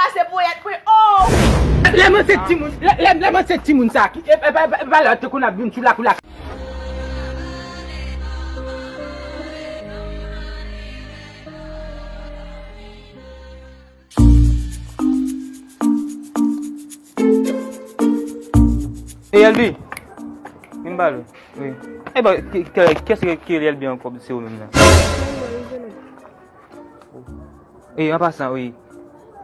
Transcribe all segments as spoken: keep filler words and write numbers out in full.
Se ponyèt mwen, oh! Lè mwen se timoun, lè, lè, lè mwen se timoun sa ki, e, e, e, e, e pa lè te konn ap vin sou lakou la. Ey, Elbi! Vin pale. Wi. E ba, ki, ki, kiyès ki, ki rele Elbi ankò, se ou menm nan? Ey, an pasan, wi.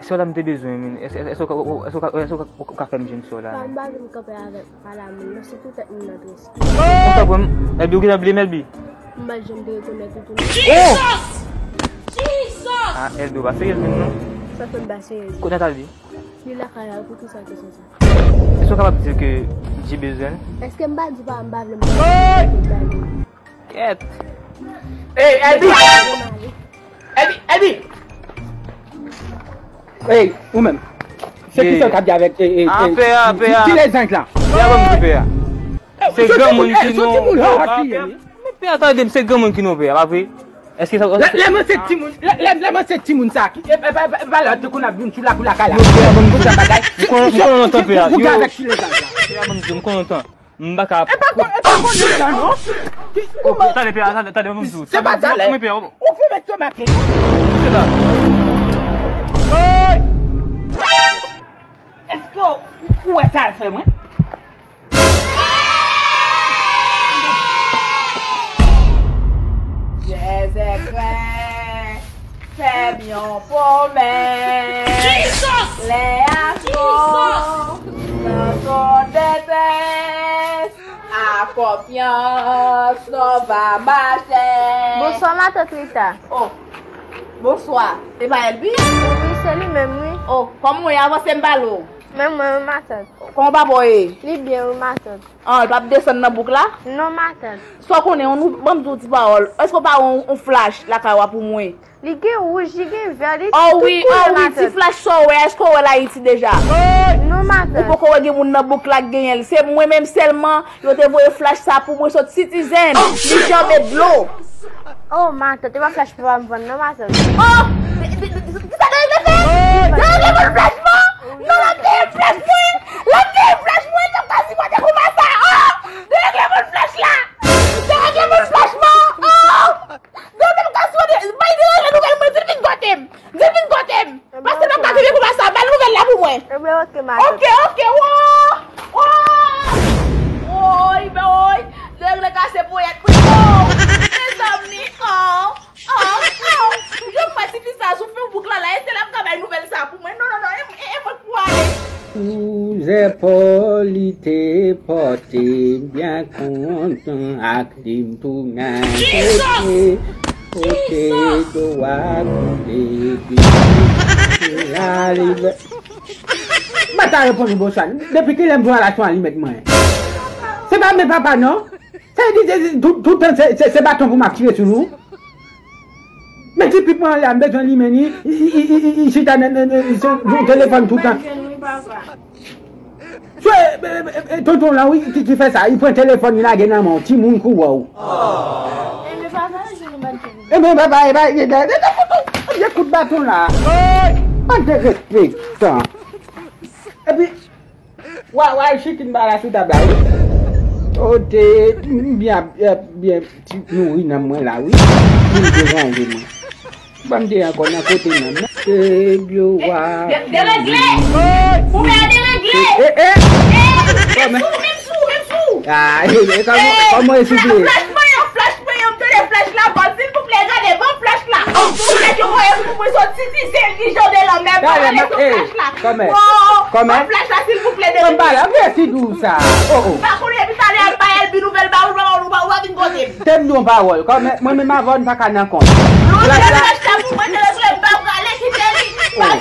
Sè w la m te bezwen, men. Èske, èske, èske w ka, èske w ka, èske w ka, w ka fè m jwenn sè w la? Pa, m pa vin kanpe avèk pale a moun, non, se pou tèt moun nan très. Ou konprann? Elbi, ou gentan bliye m, Elbi? M pa janm te rekonèt ou tou, non. Oh! Ah, Elbi, ou pa serye menm, non? Sa fè m pa serye. Kote Nathalie? Li lakay la, poukisa kesyon sa? Èske w kapab di l ke Dji bezwen l? Èske m pa di pa m pa vle m pa vle m pa vle. Kèt. Ey, Elbi! Elbi, Elbi! Ey, ou menm. Se ki sa w t ap di avèk, e, e, e, ti lezanj la? Pè a ban m ti pè a. Se granmoun ki nou. Men pè a, tande m, se granmoun ki nou pè a, pa vre? Èske sa... Lè, lè mwen se timoun, lè, lè, lè mwen se timoun sa ki, e, e, e, e, pa lè te konn ap vin sou lakou lakay la. Yo, pè a ban m di. Konn bagay. M konn, m konn lontan, pè a. Yo, pè a ban m di, m konn lontan. M pa ka... E pa kon, e pa konnen sa, non. Ki, kouman? Tande, pè a, tande, tande, ban m di w. Se pa talè. Ou fè mèt yo make. Se la. Oy! Èske w, ou wè sa l fè mwen? Zèzèkrè, fè m yon pwomès. Lè a sou nan zòn dètrès, a konfyans nou va mache. Bonswa, matant Rita. Oh, bonswa. Se pa Elbi? Wi, se li menm, wi. Oh, kòman w ye? Avanse m pale w. Men mwen, wi, matant. Kòman papa w ye? Li byen, wi, matant. Ah, l p ap desann nan bouk la? Non, matant. Sa w konnen, yon nou, ban m di w ti pawòl. Èske w pa wè yon, yon flach lakay w a pou mwen? Li gen wouj, li gen vè, li tout koulè, matant. Oh wi, oh wi, ti flach sa w wè, èske w wè l Ayiti deja? Non, matant. Ou poko wè gen moun nan bouk la k genyen l. Se mwen menm sèlman, yo te voye flach sa pou mwen sot Citizen. Li janbe dlo. Oh, matant, e pa flach papa m vann non, matant. Oh! Kisa deregle fè? Deregle vann flach mwen? Non, l ap deye flach mwen! L ap deye flach mwen! L ap ka sipòte kouman sa? Oh! Deregle vann flach la! Deregle vann flach mwen! Oh! Deregle m ka sipòte! Bay deregle nouvèl mwen! Di l vin kote m! Di l vin kote m! Paske l ap ka kenbe kouman sa! Bay nouvèl la pou mwen! Ebyen, oke, matant. Oke, oke! Wo! Wo! Woy, woy! Deregle kase ponyèt mwen! Oh! Mezanmi! Oh! Oh, oh. Yo kwè tifi sa sou Facebook la, la, e se l ap ka bay nouvèl sa pou mwen. Non, non, non, e, e, e mwen k pou ale. Sou zèpòl li te pòte m byen kontan ak li m tounen kote. Kote dlo a koule, epi se la li vle. M pa ta reponn ou bonswa. Depi kilè m jwe alasyon alimèt mwen? Se pa men papa, non. Sa vle di, se, se, tout, tout tan, se, se, se baton pou m ap tire sou nou. Men ti pip mwen an la, m bezwen limen li, li, li, li, li, li chita nan, nan, nan, sou, sou telefòn tout tan. Se, e, e, e, tonton la, wi, ki, ki fè sa. Li pran telefòn, li lage nan men w. Timoun kou wè w. Ebyen, papa, e pa, e, e, e, e, kout baton la. Bann derespektan. Epi, Wa, wa, chikin ba la sou tab la, wi. Kote, m byen, ap, ap byen ti nouri nanm mwen la, wi. Vin deranje mwen. Ban m te ankò nan kote nanm nan. Se byo wa. De-, deregle! Ou vle deregle! Eh, eh! Eh, menm sou, menm sou, menm sou! Ah, eh, eh, kòman, kòman e souple? Flash mwen, flash mwen, m tande flash la, bon, silvouplè, gade, bon, flash la. Silvouplè, yo voye pou mwen sot Citizen, ki jan de lanmè, bon, ale sou flash la. Kòmè. Kòmè. Flash la, silvouplè, de... Mwen pale, mwen ki di w sa. Oh, oh. Pa konnen, epi talè al bay Elbi nouvèl, ba ou, ba ou, ba ou, ba vin kote m. Te m di yon pawòl. Kòmè, mwen menm avè w, n pa ka nan kont. Flash la. Flash la pou mwen, te regle, m pa prale kite li. Pa